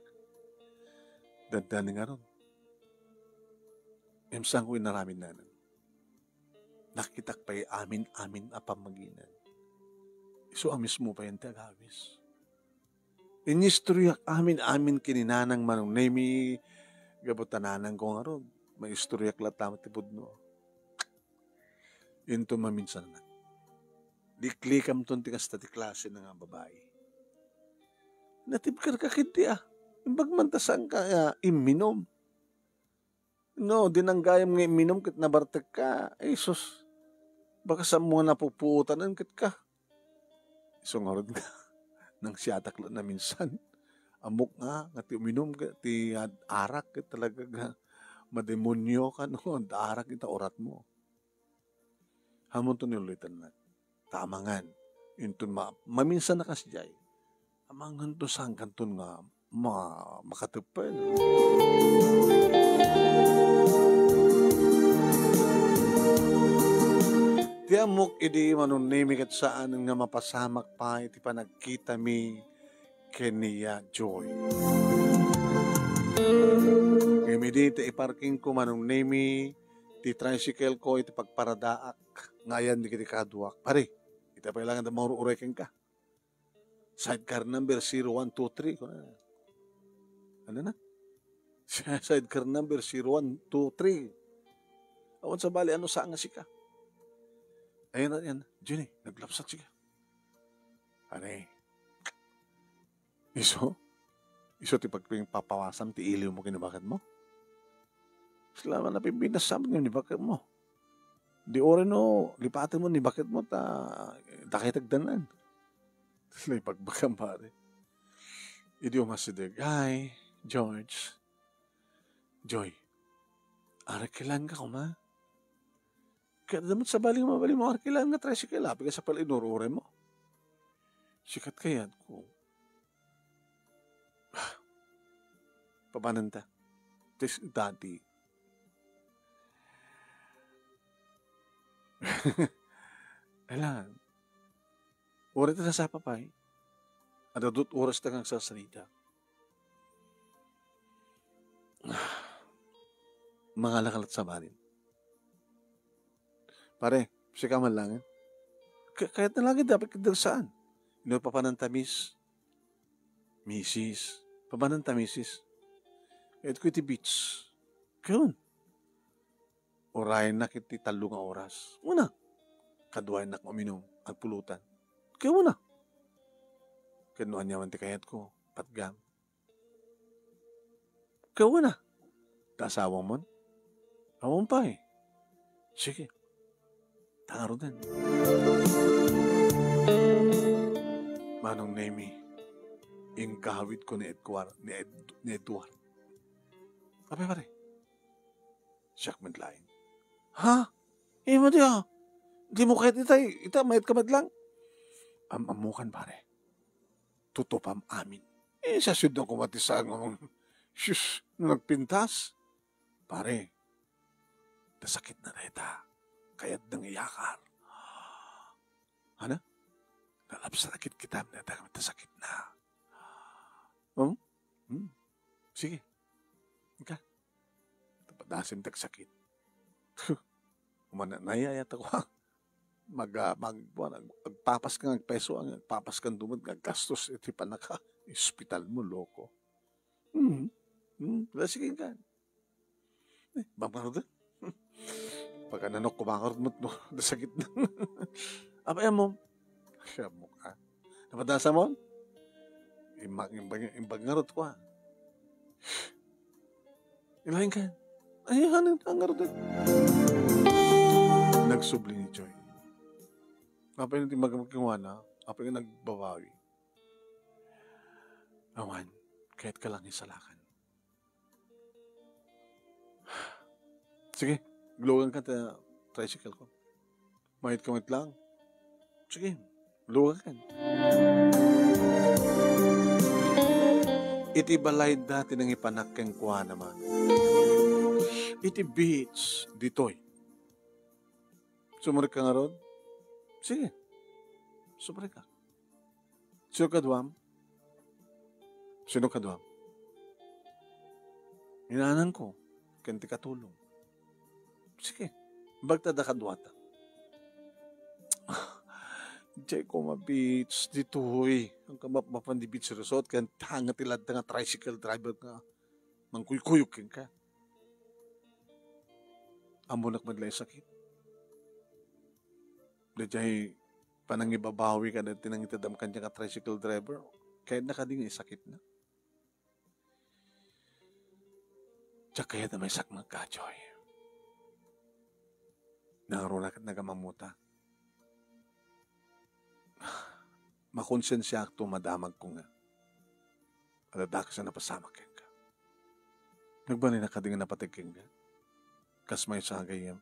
Dadda ni ngarud. Imsan ko inaramid nanan. Nakitak pay amin-amin a pammaginan. Isu a mismo pay ti agawis. Inistoryak amin-amin ken ni Nanang Manong Nemi, gapu ta nanangko ngarud, maistoryak latta ti pudno. Inton maminsan, liklikamton ti kasta ti klase na nga babai. Natibker ka ketdi, ah. Imbag man ta saan ka, ah, imminum. No, dinanggayam nga imminum ket nabartekka, ay sus, baka saan mo nga napupuotanan ket ka. Isu ngarud nga, nangsiatak la naminsan. Ammok nga, nga ti uminum ket ti ad-, arak ket talaga nga mademonio ka, no, ad-, arak ita uratmo. Hamonto ni Lolita Nat. Ta amangan, inton ma-, maminsan a kasdiay, amangan to saan kanton nga ma-, makateppel. Ti ammok idi Manong Nemi ket saan nga mapasamak pay ti panagkitami ken ni Joy. Ngem idi ti iparking ko Manong Nemi, ti tricycle ko iti pagparadaak nga ayan dagiti kaduak. Pare, ita pay lang nga maur-uray kenka. Sidecar number zero one two three, kuna. Ano na? Sidecar number zero one two three. Awan sabali, ano sa nga sika? Ayan, ayan. Jenny, naglapsat sika. Pare, isu? Isu ti pagpapawasam ti iliw mo ken ni baket mo? Salamat na pimpinas sa amin ni baket mo. Di ore no, lipaten mo ni baket mo ta, ta kay tagdanan. Lay pagbagam, pare. Idi umasideg, "Hi, George. Joy, arkilan ka koma?" Kaya damot sabali nga mabalin mo, arkilan nga tricycle, apay ka sa pala inur-uray mo. Sikat kayat ko. Papanan ta? Tis dati. Ala, uray ta sasapa pay. Adda dut oras ta nga agsasarita. Mangala ka lat sabalin. Pare, sika man lang, eh. Ka-, kayat na lagi dapat kadagsaan. Ino papanan ta, miss? Misis. Papanan ta, misis? Kayat ko iti beach. Kayon. Urayennak iti tallo nga oras. Una, kaduayennak uminum, agpulutan. Kaya una. Ken no aniaman ti kayatko, patgam. Kaya una. Ta asawam man? Awan pay. Sige. Tangaruden. Manong Nemi, inkawid ko ni Edward, ni Ed-, ni Edward. Apay, pare? Siak met laeng. Ha? Ima di, ah. Di mo kayat itay, ita, mayat ka met lang? Am-ammokan, pare. Tutupam amin. Eh, sa siyudna koma ti saan nga mang-, sus, nga nagpintas. Pare, nasakit na dayta. Kayat dang iyakar. Ano? Nalapsan na kitkitam dayta, nasakit na. Hmm? Hmm? Sige. Nasim ti agsakit. Umana, nayayat ako. Mag, ah, mag, kuwan, ag-, agpapas ka nga agpeso, ang agpapas ka duman nga aggastos iti panaka-ospital mo, loko. Hmm. Hmm. Sige ka. Eh, bang parang Pagka nanok, kumangarot met no, nasakit na. Apay mo? Siya mo ka. Napadasa mo? Imbag, imbag, imbag ngarot ko, ah. Ilain ka. Ay, ano, ang ngarot eh. Nagsubli ni Joy. Apay na ti magmagkiwana, apay nga nagbabawi. Awan, kahit ka lang isalakan. Sige, lugan ka ta tricycle ko. Mayat ka met lang. Sige, lugan ka. Iti balay da ti nangipanak kenkuana man. Iti beach, ditoy. Sumurek ka ngarud? Sige. Sumurek ka. Sino kaduam? Sino kaduam? Inananko, ken ti katulong. Sige, bagta da kaduata. Jay ko ma beach ditoy. Ang kamapmapan di beach resort, ken hanga ti ladda nga tricycle driver nga mangkuykuyog kenka. Ammonak met la isakit. Dayjay panangibabawi kada ti nangitedam kaniak a tricycle driver, kayatna kadi nga isakitna. Diak kayat a maisakmangka, Joy. Nangruna ket nagamamuta. Makonsensiaakto madamagko nga adda dakes a napasamak kenka. Nagbalin a kadi nga napateg kenka. Kas maysa a gayyem,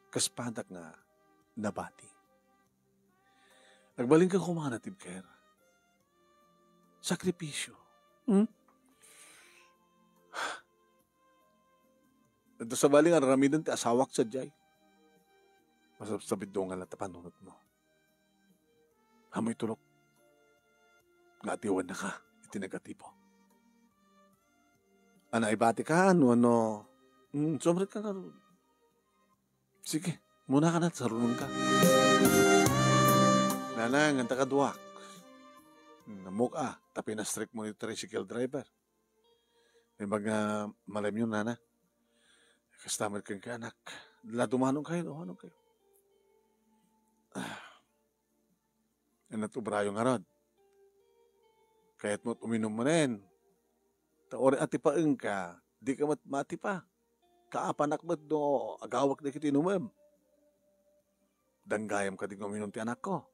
kas padak nga nabati. Agbalinka koma nga natibker. Sakripisyo. Hmm? Adda sabali nga aramiden ti asawak sadiay. Masabsabit dungan latta panunotmo. Amoy tulok nga atiwannaka iti negatibo. Ana, ibati ka, no, ano? Mm, sumrek ka nga. Sige, muna ka na, sarunong ka. Nanang, anta kaduak. Namok a, ta pinastrek mo ni tricycle driver. Di ba nga, malam yun, nana? Kasta met kenka, anak. La, dumanon kayo, dumanon kayo. Ah. Inat ubrayo ngarud. Kayat mo't uminum manen. Ta uri atipaenka, di ka met matipa. Kaapanak met no agawak dagiti inumem. Danggayam kadi nga uminum ti anakko.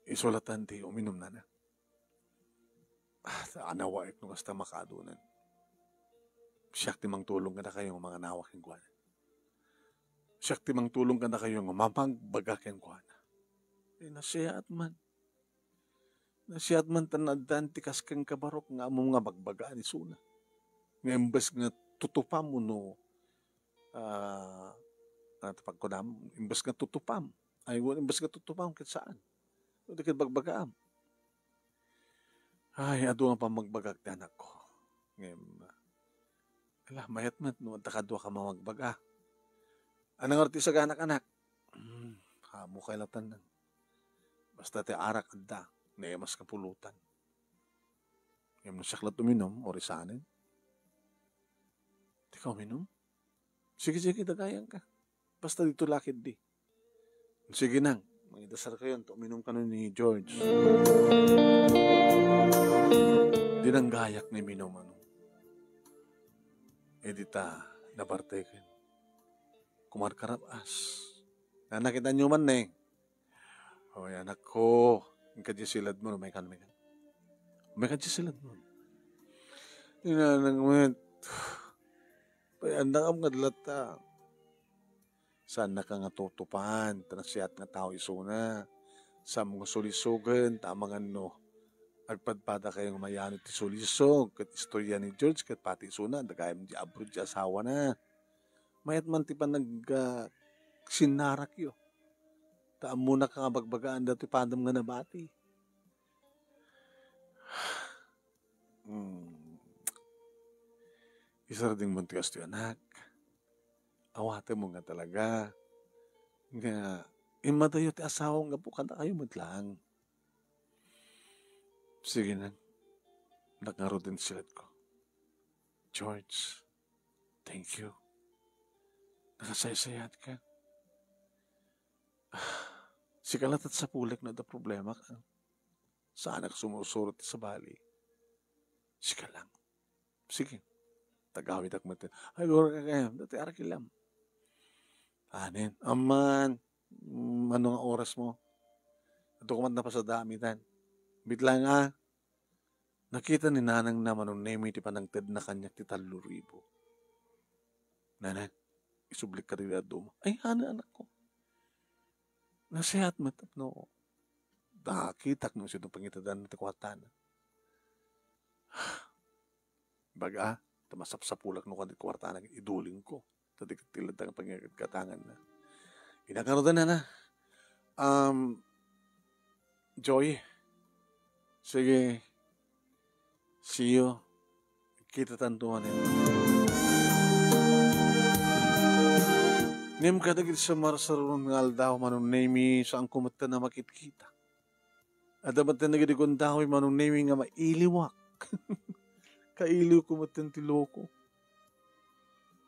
Isu latta ti uminum, nana. Ah, anawaek no kasta makaadunan. Siak ti mangtulong kadakayo nga manganawa kenkuana. Siak ti mangtulong kadakayo nga mamagbaga kenkuana. Eh, nasiyaat man. Nasiyaat man ta naaddan ti kas kenka, Barok, nga ammom nga bagbagaan isuna. Nga imbes nga tutupam wenno, ah, ano ti pagkunam? Imbes nga tutupam. Ay, wenno imbes nga tutupam, ket saan. Wenno ket bagbagaam. Ay, adu nga pammagbagak ti anakko. Ngem, ala, mayat met no adda kaduak a mamagbaga. Anang ti saganak, anak? Hmm, amo kay latan nan. Basta ti arak adda, naemas ka pulutan. Ngem no siak lat uminum, uri saanen. Di ka uminum? Sige, sige, dagayan ka. Basta dito lakid di. Sige nang, mangidasar kayo, ta uminum kano ni George. Di nang gayak ni minum, ano. E di ta, nabarteken. Kumarkarab-as. Nanakitan nyo man, ne. Oy, anak ko, inka di silad mo, may kan, may kan. May kan di silad mo. Inanang met. Pay, andang am nga dalatta. Saannaka nga tutupan, ta nasiat nga tao isuna. Saan mo nga sulisogen, ta amangan no agpadpada kayo nga mayano ti sulisog, ket istorya ni George, ket pati isuna, dagayam di abroad ti asawana. Mayat man ti panag-, ah, sinnarakyo. Ta ammona ka nga bagbagaan datoy padam nga nabati. Hmm. Isardengmo ti kastoy, anak. Awatenmo nga talaga nga immadayo ti asawam gapu kadakayo met laeng. Sige, nak. Nak ngaruden ti siletko. George, thank you. Nakasaysayaatka. Sika latta ti sapulek no adda problemak. Saanak sumursuro ti sabali. Sika lang. Sige. Tagawidak met. Ay, gura ka kayam. Dati arakilam. Anen. Amman, mm, ano nga orasmo? Adtoka met napasada a mitan. Bitlaeng a, nakita ni nanangna Manong Nemi ti panangtedna kaniak ti tallo ribu. Nanang, isublik ka dagiti dadduma. Ay, hana, anakko. Nasayaat met tapno nakitak no sino pangitadan ti kuartana. Baga, ta masapsapulak no kadi kuartana, idulingko. Ta di ket ti latta nga pangikatkatanganna. Inakarudan na na. Um, Joy, sige, see you. Kitatanto manen. Ngem kadagiti sumarsaruno nga aldaw, Manong Nemi, saanko metten a makitkita. Adda metten dagiti gundaway, Manong Nemi, nga mailiwak. Kailiwko metten ti loko.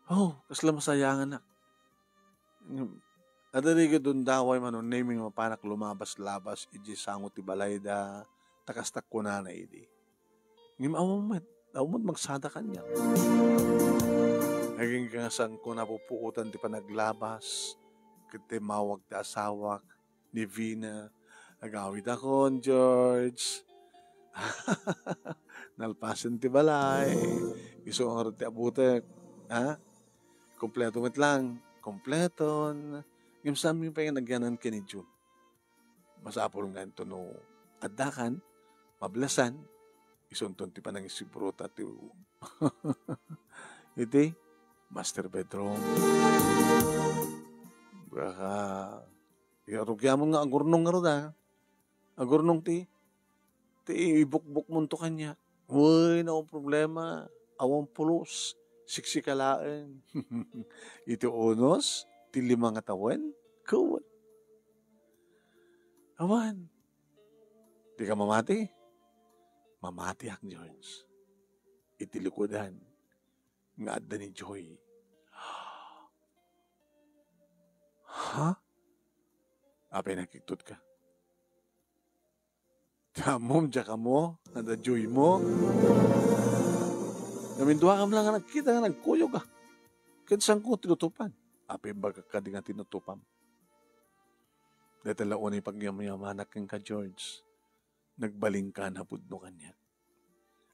Oh, kasla masayanganak. Ngem, adda dagiti gundaway, Manong Nemi, nga mapanak lumabas-labas idiay sango ti balayda, ta kasta kunana idi. Ngem awan met, awan met magsada kaniak. Agingga nga saanko napupuotan ti panaglabas, ket ti mawag ti asawak, ni Vina. Agawidakon, George. Nalpasen ti balay. Isu ngarud ti abutek. Ha? Kompleto met lang. Kompleton. Ngem saanmi pay nga nagyanan ken ni Jun. Masapul nga inton no addakan, mablesan, isunton ti panangisibruta ti iti master bedroom. Baka, ya, rugiamon nga agurnong ngarud, a. Agurnong ti, ti ibukbukmonto kaniak. Wen, awan problema. Awan pulos. Siksika laeng. Iti unos, ti lima nga tawen, ket awan. Dika mamati? Mamatiak, George. Iti likudan nga adda ni Joy. Ha? Apay nakiktot ka? Tamom, diak ammo, adda Joy mo. Ngamin duakam lang nga nagkita nga nagkuyog, a. Ket saanko tinutupan? Apay imbagak kadi nga tinutupam? Dayta la unay pagyamyamanak kenka, George. Nagbalinka a napudno kaniak.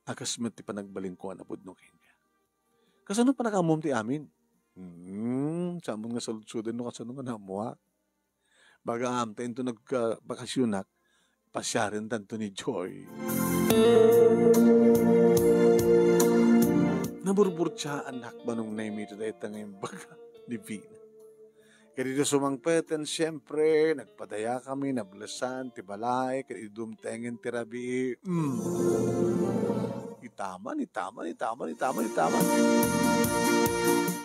A kas met ti panagbalinko a napudno kenka. Kasano pannakaammom ti amin? Hmm, saan nga saludsoden no kasano nga naammoak. Bagaam ta inton nagka-, bakasionak, pasiarentanto ni Joy. Naburburtiaannak, Manong Nemi, iti dayta nga imbaga ni Vina. Ket idi sumangpeten, siempre, nagpadayakami, nablesan ti balay, ket idi dumtengen ti rabii, mm. Itaman, itaman, itaman, itaman, itaman.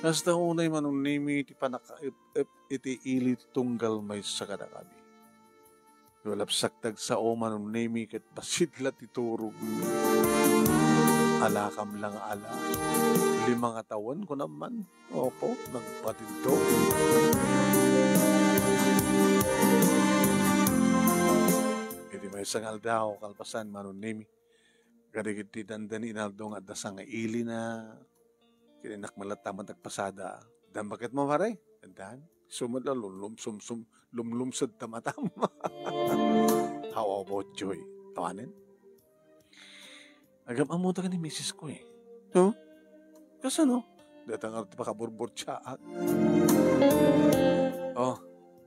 Kasta unay, Manong Nemi, ti panakaep-ep iti ili ti tunggal maysa kadakami. Walapsak ti agsao, Manong Nemi, ket bassit la ti turog. Alakam la nga ala. Lima nga tawen, kunam man. Opo, nagpatidto. Iti maysa nga aldaw, kalpasan, Manong Nemi, kadagiti dandani inaldo nga adda sanga ilina, ken innak met latta met agpasada. Dan baket mo, pare? Dan. Sumad la lumlum-, sumsum-, lumlumsed ta matam. How about Joy? Awanen? Agam-ammoda ken ni misis ko, eh. No? Kasano? Dayta nga ti pakaburburtiaak. Oh,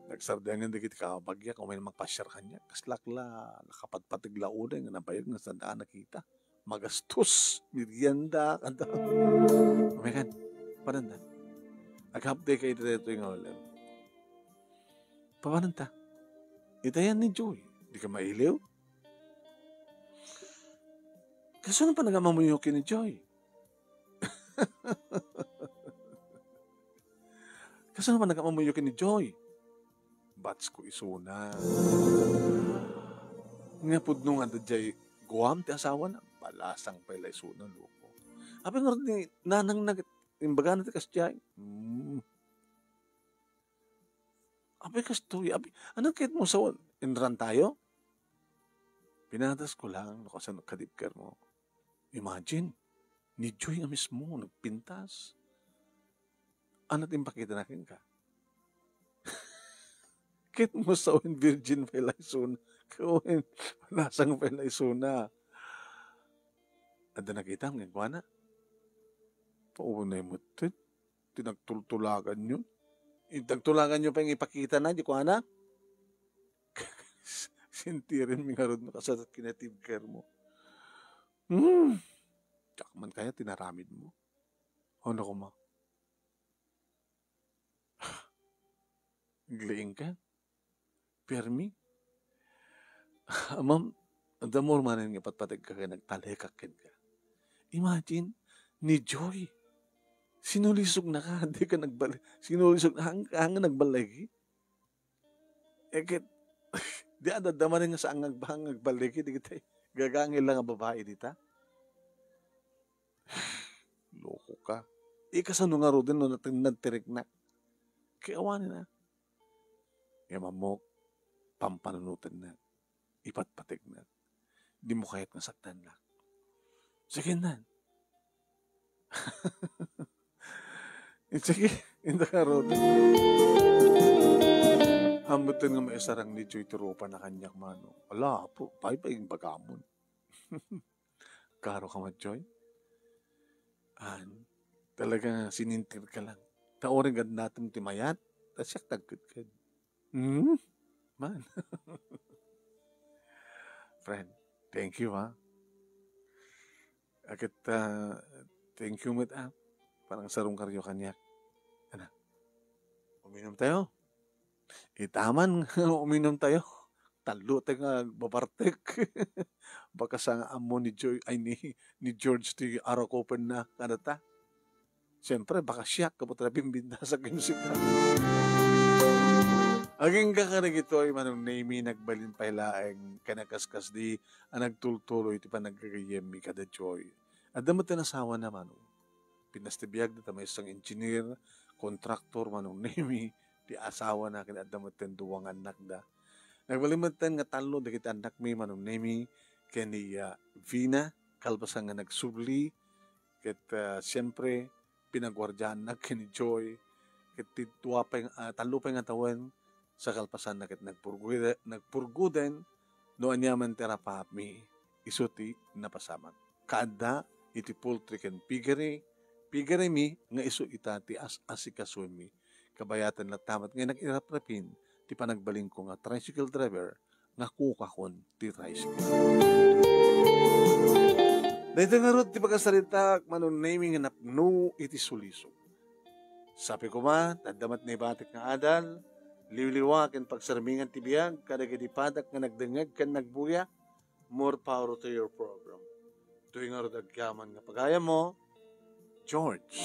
nagsardengen dagiti kabagiak, umay magpasiar kaniak. Kaslak la, nakapatpateg la unay nga nabayag nga saan a nakita. Magastos, merienda, kanta. Umekan, papananta. Aghappy ka iti daytoy nga ulen. Papananta. Itayan ni Joy. Dika mailiw? Kasano pay nga ammoyo ken ni Joy? Kasano man nagkamammuyo ken ni Joy? Batsko isuna. Nga pudno nga adda diay Guam ti asawana, balasang pay la isuna, loko. Apay ngarud ni nanangna ket imbagana ti kasdiay? Hmm. Apay kastoy, apay, ano ket mo sa inran tayo? Pinatas ko lang no kasano kadipker mo. Imagine, ni Joy nga mismo nagpintas. Ano ti impakita na kenka? Ket mo sa wen virgin pay la isuna. Kawen, balasang pay la isuna. Adda nakitam nga kuana? Paunay metten. Ti nagtultulaganyo. Ti nagtulaganyo pay nga ipakita na, di kuana? Sintiren mi ngarud no kasano kinatibker mo. Hmm. Diak man kaya tinaramid mo. Ano ko ma? Agliing ka? Permi? Ma'am, the more manen nga patpategka ken nagtalekak kenka. Imagine, ni Joy, sinulisog na ka, di ka nagbal-, sinulisog na, hang-, hanggang nagballigi. Eh, ket, di adda manen nga saan nga agbahang nga agballigi, di kita gagangil lang nga babae dita. Loko ka. Ikasano ngaruden no natennad ti riknak? Kay awanen a. Nga mammok, pampanunotennak. Ipatpategnak. Di mo kayat nga saktannak. Sige nan. Sige, inda ngarud. Ammoten nga maisarang ni Joy ti rupana kaniak, mano. Ala, apo, pay, pay, imbagamon. Karo ka met, Joy? An, talaga sinintir ka lang. Ta uray gadnatem ti mayat, ta siak ti agkedked. Hmm? Man. Friend, thank you, ha. Aket, ah, thank you met, ah. Parang sarong karyo kaniak. Ana, uminom tayo. Itaman, uminom tayo. Tallo tayo nga agbabartek. Baka sa nga ammo ni Joy, ay, ni, ni George ti arakupenna, kada ta. Siyempre, baka siak, kapag talaga bimbindasak yung sika. Aging kakarigito ay Manong Nemy, nagbalin pay laeng kanakaskas di a nagtultuloy ti panagkagayemmi kada Joy. Adda met ti asawana, Manong. Pinas ti biag dita maysa nga engineer, contractor, Manong Nemy, ti asawana ken adda met ti dua nga annakda. Nagbalin met nga tallo dagiti annakmi, Manong Nemy, ken ni, ah, Vina, kalpasan nga nagsubli, ket, ah, siempre, pinaguardiaannak ken ni Joy, ket ti dua pay, ah, tallo pay nga tawen, sa kalpasanna ket nagpurgude-, nagpurguden no aniaman ti arapaapmi, isu ti napasamak. Kaadda iti poultry ken piggery, piggerymi nga isu ita ti as-, asikasuenmi. Kabayaten latta met nga nag-iraprapin ti panagbalinko nga tricycle driver nga kukakon ti tricycle. Daytoy ngarud ti pakasaritaak, Manong Nemy, nga napno iti sulisog. Sapay koma, tadda met naibatik nga adal, liwliwa ken pagsarmingan ti biag kadagiti padak nga nagdengngeg ken nagbuya. More power to your program. Toy ngarud agyaman nga pagayammo, George.